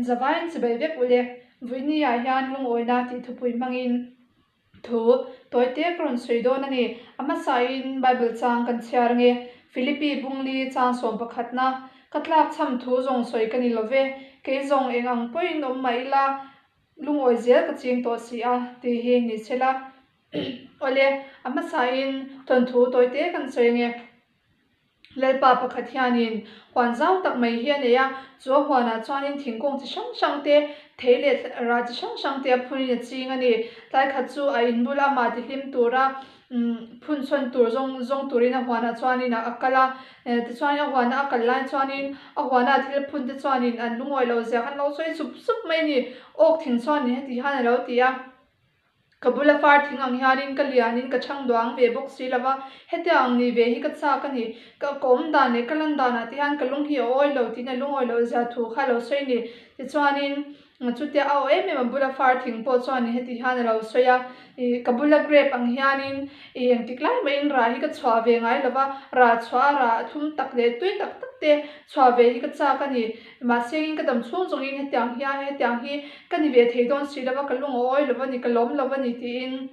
Inzavaiin chibai vek ule. Vuini ah hian lungawina tih thupui hmangin thu tawi te ka rawn sawi dawn a ni. A hmasain Bible chang kan chhiar ange. Philippi Bungli chang 11 na ka tlak chham thu zawng sawi ka ni lo ve. Kei zawng eng ang pawhin awm mah ila lungawi zel ka ching tawh si a tih hi ni chela. Awle, a hmasain thawnthu tawi te kan sawi ange. Lalpa pakhat hianin huan zau tak mai hi a nei a, chu a huanah chuanin thingkung chi hrang hrang te, thei leh rah chi hrang hrang te a phunin a ching a ni. Tlai khat chu a in bula amah tihlim tura phun chhawn tur zawng zawng turin a huanah chuanin a kal a, tichuanin a huana a kal lai chuanin a huana thil phun te chuanin an lungawi loh zia kha an lo sawi sup sup mai a ni. Awk thing chuanin heti hian a lo ti a. Ka bula far thing ang hianin ka lianin ka chhang duang ve bawk si lova, hetia ang ni ve hi ka chak a ni. Ka ka awm dan leh ka lan danah te hian ka lung hi a awi lo tiin a lungawi loh zia thu kha a lo sawi a ni. Tichuanin chutia a aw em em a bula far thing pawh chuanin heti hian a lo sawi a, ih ka bula grape ang hianin ih engtik lai mahin rah hi ka chhuah ve ngai lova, rah chhuah a rah thlum tak leh tui tak tak te chhuah ve hi ka chak a ni. Mahse in ka dam chhung zawngin hetiang hian hetiang hi ka ni ve thei dawn si lova, ka lung a awi lova ni, ka lawm lova ni tiin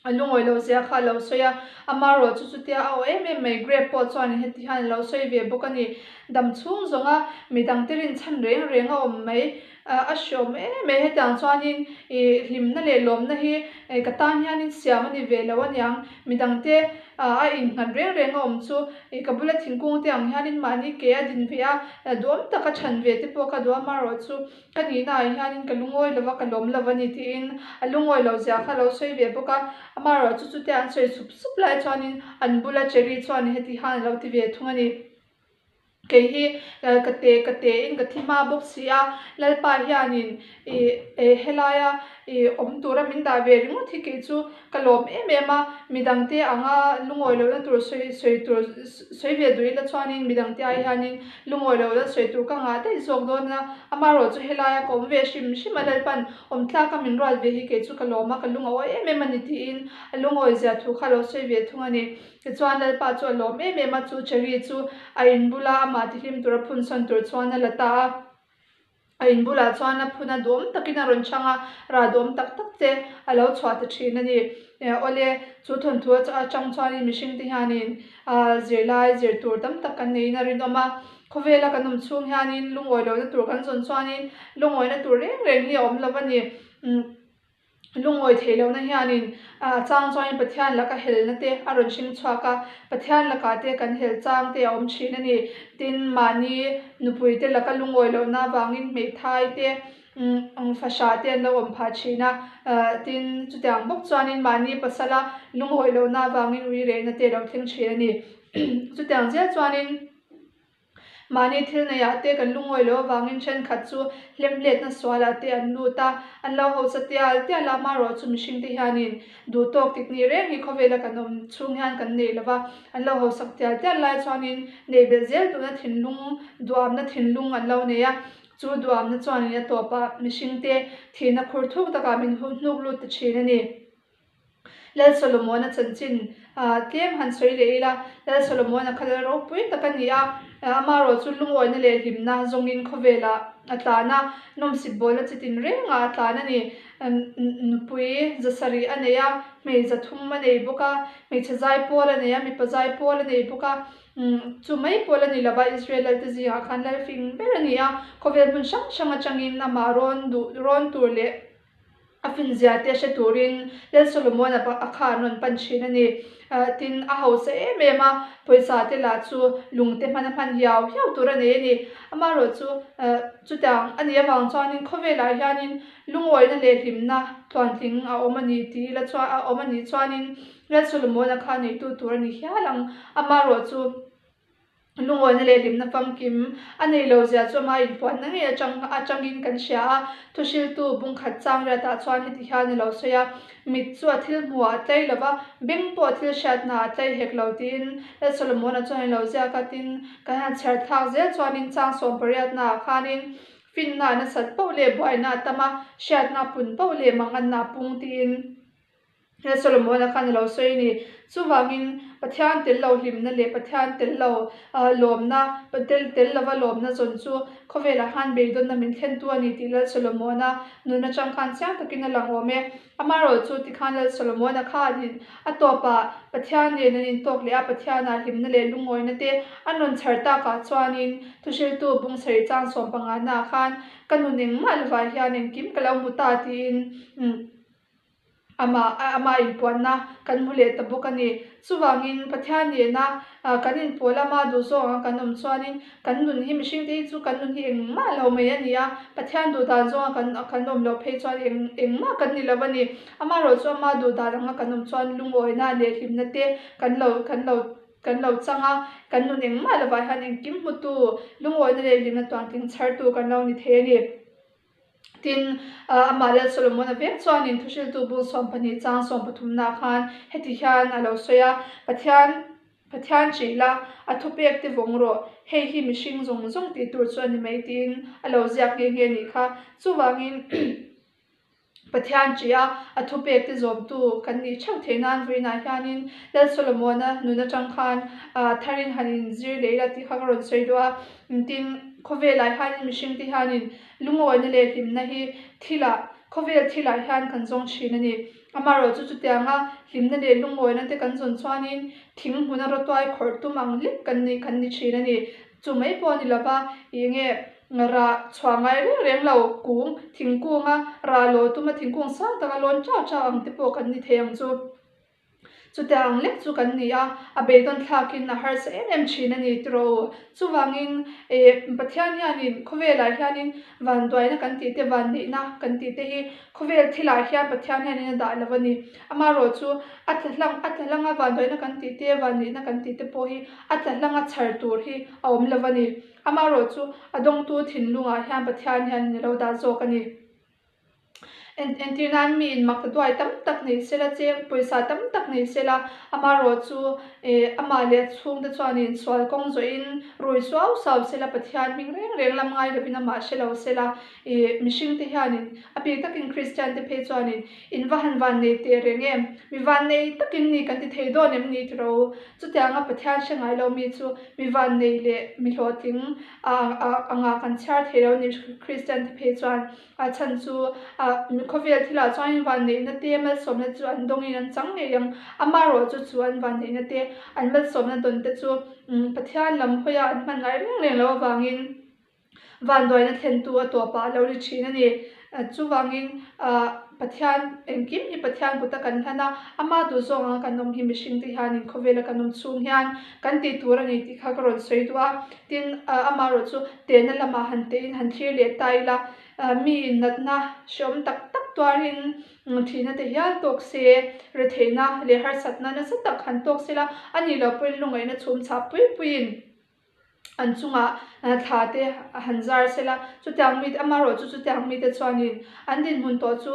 a lungawi loh zia kha a lo sawi a. Amaherawh chu chutia a aw em em mai grape pawh chuan heti hian a lo sawi ve bawk a ni. Dam chhung zawnga midangte rinchhan reng reng a awm mai a hreawm em mai. Hetiang chuanin ih hlimna leh lawmna hi ka tan hianin siam a ni ve lo aniang. Midangte a innghat reng reng a awm chu ih ka bula thingkung te ang hianin mahni ke a din ve a, duhawm taka chhan ve te pawh ka duh a, amaherawh chu ka nihna ah hianin ka lungawi lo va, ka lawm lo a ni tiin a lungawi loh zia kha a lo sawi ve bawk a, amaherawh chu chutia an sawi sup sup lai chuanin an bula cherry chuan heti hian a lo ti ve thung a ni. Kei hi ka te ka te in ka thi hma bawk si a, Lalpa hianin ih helaia ih awm tura min dah ve ringawt hi kei chu ka lawm em em a, midangte anga lungawi lohna tur sawi sawi tur sawi ve duh ila chuanin midangte ai hianin lungawi lohna sawi tur ka ngah daih zawk dawn a, amaherawh chu helaia ka awm ve hrim hrim a Lalpan awm tlaka min ruat ve hi kei chu ka lawm a, ka lungawi em em a ni tiin a lungawi zia thu kha lo sawi ve thung a ni. Tichuan Lalpa chu a lawm em em a, chu Cherry chu a in bula amah tihlim tura phun sawn tur chuan a la ta a. A in bulah chuan a phun a duhawm takin a rawn chhang a, rah duhawm tak tak te a lo chhuah ta thin a ni. Awle, chu thawnthu atang chuanin mihring te hianin zirlai zir tur tam tak kan neiin a rinawm a. Khawvela kan awm chhung hianin lungawi lohna tur kan zawn chuanin lungawina tur reng reng hi a awm lo a ni. Lungawi theih lohna hianin a chang chuanin Pathian laka helna te a rawn hring chhuak a, Pathian lakah te kan hel chang te a awm thin a ni. Tin, mahni nupui te laka lungawi lohna avangin hmeithai te, fahrah te an lo awm phah thin a. Tin, chutiang bawk chuanin mahni pasala lungawi lohna avangin ui rehna te a lo thleng thin a ni. Chutiang zel chuanin. Mahni thil neiah te kan lungawi loh avangin thenkhat chu hlemhletna sualah te an lut a, an lo hausa tial tial a, amaherawh chu mihring te hianin duhtawk tik ni reng hi khawvela kan awm chhung hian kan nei lova, an lo hausak tial tial lai chuanin nei belh zel duhna thinlung, duamna thinlung an lo nei a, chu duamna chuanin a tawpah mihring te thihna khur thuk takah min hnuk lut ta thin a ni. Lal Solomona chanchin tlem han sawi leh ila, Lal Solomona kha lal ropui tak a ni a, amaherawh chu lungawina leh hlimna zawngin khawvelah a tlan a, nawmsip bawlna chi tin rengah a tlan a ni. Nupui zasarih a nei a, hmei zathum a nei bawk a, hmeichhe zaipawl a nei a, mipa zaipawl a nei bawk a, chu mai pawl a ni lova, Israel lalte zingah khan lal fing ber a ni a, khawvel hmun hrang hrang atangin amah rawn duh rawn tur leh A finzia te hre turin Lal Solomon-a a kha an rawn pan thin a ni. Tin, a hausa em em a, pawisa te lah chu lung te hman a hman hiau hiau tur a nei a ni. Amaherawh chu chutiang a nih avang chuanin khawvelah hianin lungawina leh hlimna tluantling a awm a ni tih ila chuan a awm a nih chuanin Lal Solomon-a kha neitu tur a ni hial ang. Amaherawh chu. Lungawina leh hlimna famkim a nei lo zia chu ama inpuanna ngei atang atangin kan hria a, thuhriltu bungkhat chang riatah chuan heti hian a lo sawi a, Mit chu a thil hmuhah a tlai lo va, beng pawh a thil hriatnaah a tlai hek lo tiin Lal Solomon-a chuan a lo ziak a, tin, kan han chhiar thlak zel chuanin chang sawmpariatnaah khanin finna a nasat poh leh buaina a tam a, hriatna a pun poh leh manganna a pung tiin. He Solomon-a khan a lo sawi a ni. Chuvangin Pathian tel lo hlimna leh Pathian tel lo lawmna, tel tel lova lawmna zawn chu khawvelah khan beidawnna min thlentu a ni tih Lal Solomon-a nun atang khan chiang takin a lang awm e. Amaherawhchu chu tikhan Lal Solomon-a khanin a tawpah Pathian nen an intawk leh a, Pathianah hlimna leh lungawina te an rawn chhar takah chuanin thuhriltu bung sarih chang sawmpangana khan ka nun engmah lovah hian engkim ka lo hmu ta tiin Amah amah inpuanna kan hmu leh ta bawk a ni. Chuvangin Pathian nena kan inpawl ama duh zawng anga kan awm chuanin kan nun hi mihringte hi chu kan nun hi engmah lo mai a ni a, Pathian duh dan zawnga kan kan awm loh phei chuan eng engmah kan ni lo a ni. Amaherawh chu ama duh dan anga kan awm chuan lungawina leh hlimna te kan lo kan lo kan lo chang a, kan nun engmah lovah hian engkim hmutu lungawina leh hlimna tuantling chhartu kan lo ni thei a ni. Tin, amah Lal Solomon-a vek chuanin thuhriltu bung 12 chang sawmpathumnaah khan heti hian a lo sawi a, Pathian, Pathian ṭih la, a thupek te vawng rawh, hei hi mihring zawng zawng tih tur chu a ni mai tiin a lo ziak nghe nghe a nih kha. Chuvangin Pathian ṭih a, a thupek te zawmtu kan nih ṭheuh theih nan vawiinah hianin Lal Solomon-a nun aṭang khan tharin han inzir leh ila tih kha ka rawn sawi duh a. Tin, khawvelah hianin mihringte hianin Lungawina leh hlimna hi thilah, khawvel thilah hian kan zawng thin a ni. Amaherawh chu chutianga hlimna leh lungawina te kan zawn chuanin thing hmuna rawtuai khawrh tum ang lek kan ni kan ni thin a ni. Chu mai pawh a ni lova, ih nge rah chhuah ngai reng reng lo kung, thingkunga rah lawh tuma thingkung sang taka lawn chau chau ang te pawh kan ni thei ang chu. Chutiang ang lek chu kan ni a, a beidawn thlakin a harsa em em thin a ni tiraw u. Chuvangin eh Pathian hianin khawvelah hianin vanduaina kan tih te, vanneihna kan tih te hi khawvel thilah hian Pathian hianin a dah lo a ni. Amaherawh chu a tla hlang a tla hlanga vanduaina kan tih te, vanneihna kan tih te pawh hi a tla hlanga chhar tur hi a awm lo a ni. Amaherawh chu a dawngtu thinlungah hian Pathian hianin a lo dah zawk a ni. Entir nan mi in mak duai tam tak nei sela cheng pawisa tam tak nei sela amaherawh chu eh amah leh a chhungte chuanin sual kawng zawhin rui suau suau sela Pathian hming reng reng lam ngai lovin amah hre lo sela ih mihring te hianin a bik takin Kristian te phei chuanin in va han van nei teh reng em mi van nei takin ni kan ti thei dawn em ni tiro chutianga Pathian hre ngai lo mi chu mi van nei leh mi hlawhtling ah anga kan chhiar thei lo ni Kristian te phei chuan. A chhan chu ah khawvel thilah chuan vanneihna te malsawmna chu an dawngin an chang ngei ang. Amaherawh chu chu an vanneihna te an malsawmna dawn te chu Pathian lam hawia an hman ngai reng reng loh avangin vanduaina thlentu a tawpah a lo ni thin a ni. Chuvangin ah Pathian engkim hi Pathian kuta kan hlan a, ama duh zawng anga kan awm hi mihringte hianin khawvela kan awm chhung hian kan tih tur a ni tih kha ka rawn sawi duh a. Tin, amaherawh chu tehna lamah han tehin han thlir leh ta ila, mi natna hreawm tak tak tuarin thihna te hial tawk se, retheihna leh harsatna nasa tak han tawk se la, a nih loh pawhin lungaihna chhum chhah pui puiin an chungah thla te han zar se la, chutiang mite, amaherawh chu chutiang mite chuanin an dinhmun tawh chu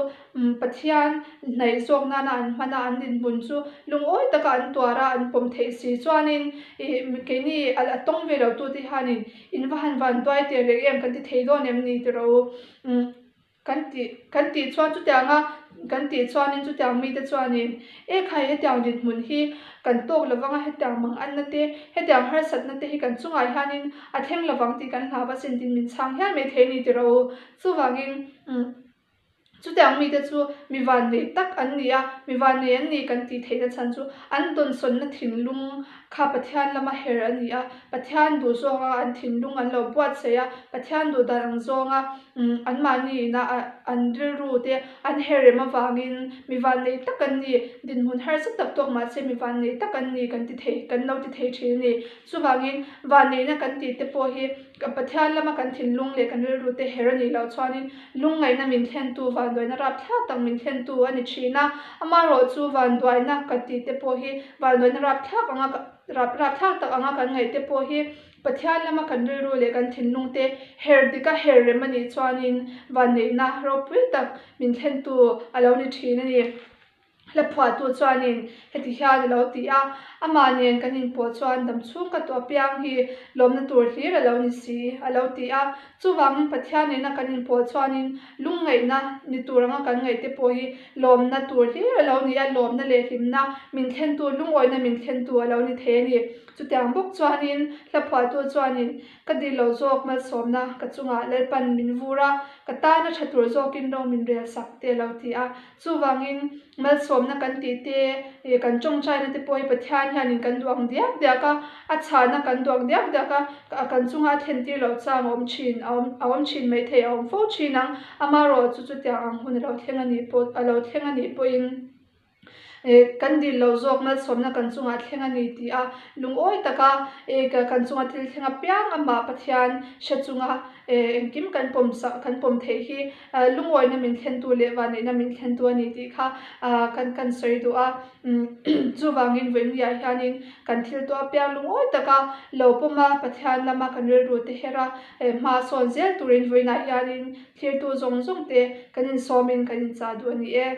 Pathian hnaih zawk nana an hman a, an dinhmun chu lungawi taka an tuar a, an pawm theih si chuanin ih keini a tawng ve lo tute hianin in va han van tuai teh reng em kan ti thei dawn em ni tiraw u? Kan tih kan tih chuan chutianga kan tih chuanin chutiang mite chuanin e khai hetiang dinhmun hi kan tawk lovang a, hetiang manganna te, hetiang harsatna te hi kan chungah hianin a thleng lovang tih kan hlau asin tiin min chhang hial mai thei a ni tiraw u? Chuvangin Chutiang mite chu mi vannei tak an ni a, mi vannei an ni kan tih theihna chhan chu an dawnsawnna thinlung kha Pathian lama her a ni a, Pathian duh zawnga an thinlung an lo buatsaih a, Pathian duh dan ang zawnga anmahni ina an rilru te an her rem avangin mi vannei tak an ni, dinhmun harsa tak tawk mahse mi vannei tak an ni kan ti thei, kan lo ti thei thin a ni. Chuvangin vanneihna kan tih te pawh hi Pathian lama kan thinlung leh kan rilru te her a nih loh chuanin lungngaihna min thlentu, vanduaina rapthlak tak min thlentu a ni thin a. Amaherawh chu vanduaina kan tih te pawh hi vanduaina rapthlak anga rapthlak tak anga kan ngaih te pawh hi Pathian lama kan rilru leh kan thinlung te her dika her rem a nih chuanin vanneihna ropui tak min thlentu a lo ni thin a ni. Hla phuahtu chuanin heti hian a lo ti a, Amah nen kan inpawh chuan damchhung ka tuah piang hi lawmna tur hlir a lo ni si, a lo ti a. Chuvangin Pathian nena kan inpawh chuanin lungngaihna ni tur anga kan ngaih te pawh hi lawmna tur hlir a lo ni a, lawmna leh hlimna min thlentu, lungawihna min thlentu a lo ni thei a ni. Chutiang bawk chuanin hla phuahtu chuanin Ka dil lo zawk malsawmna ka chungah Lalpan min vur a, ka tana tha tur zawkin ro min rel sak te a lo ti a. Chuvangin malsawmna kan tih te, ih kan tawngtaina te pawh hi Pathian hianin kan duh ang diak diak a, a chhahna kan duh ang diak diak a, kan chunga a thlentir loh chang a awm thin, a awm a awm thin maithei a awm fo thin ang. Amaherawhchu chutiang ang hun a lo thleng a nih pawh a lo thleng a nih pawhin. Eh kan dil lo zawk malsawmna kan chungah thleng a ni tih a lungawi taka eh kan chunga thil thleng apiang amah Pathian hre chunga eh engkim kan pawm sak kan pawm theih hi lungawina min thlentu leh vanneihna min thlentu a ni tih kha ah kan kan sawi duh a chuvangin vawinia hianin kan thil tuah apiang lungawi taka lo pawm a Pathian lama kan rilru te her a eh hma sawn zel turin vawiinah hianin thirtu zawng zawng te kan insawmin kan inchah duh a ni e.